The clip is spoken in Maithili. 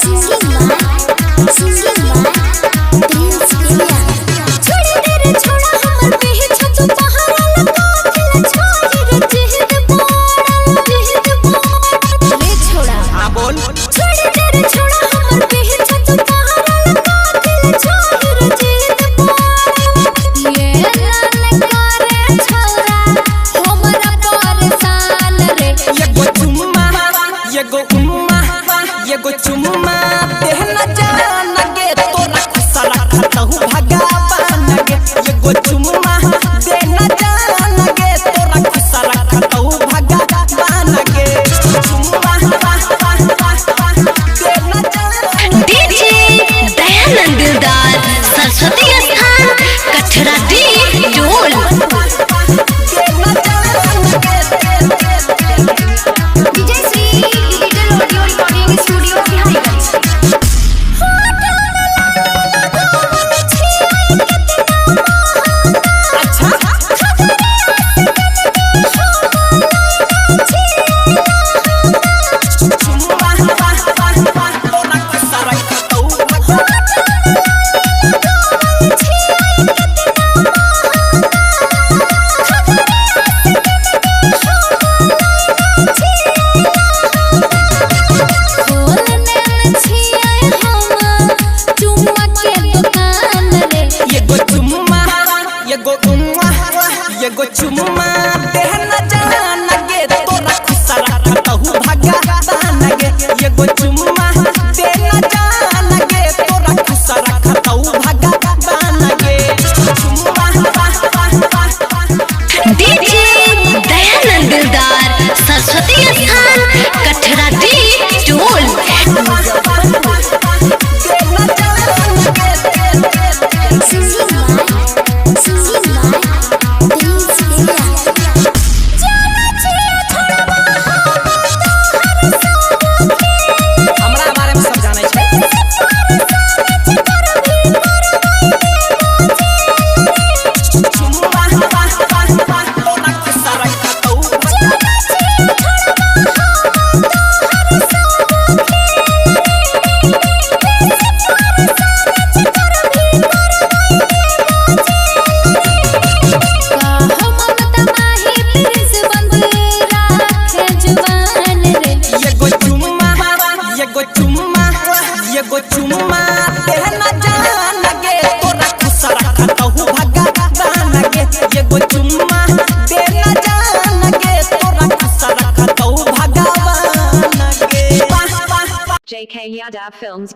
Singing by Singing by Prince India. छोड़ दे रे छोड़ा हमर पीछा तू पहाड़ा लगा दिल छोड़ रे जिद पाड़ा जिद पाड़ा रे छोड़ा। हाँ बोल। छोड़ दे रे छोड़ा हमर पीछा तू पहाड़ा लगा दिल छोड़ रे जिद पाड़ा। ये लाल करे छोरा हमरा परेशान रे। एगो चुम्मा एगो उम्मा एगो चुम्मा देहना जान गे तोरा खुशा रखतहु भगवान गे। एगो चुम्मा देहना जान गे तोरा खुशा रखतहु भगवान गे। चुम्मा देहना जान। डीजे दयानंद दिलदार, सरस्वती स्थान, कटरा डी टोल। देहना जान गे। Vijay Shri digital audio recording studio Bihariganj. अच्छा चुम्मा तोरा खुशा रखतहु भगवान। एगो चुम्मा एगो उम्मा एगो चुम्मा देहना जान गे तोरा खुशा रखतहु भगवान गे। एगो चुम्मा देहना जान गे तोरा खुशा रखतहु भगवान गे। चुम्मा डीजे दयानंद दिलदार, सरस्वती स्थान, कटरा डी टोल। देहना जान गे। Singing by Singing by Prince India. हमरा बारे में सब जानै छै। चुम्मा तोरा खुशा रखतहु भगवान। एगो चुम्मा एगो चुम्मा एगो चुम्मा देहना जान गे तोरा खुशा रखतहु भगवान गे। एगो चुम्मा देहना जान गे तोरा खुशा रखतहु भगवान गे। JK Yadav Films.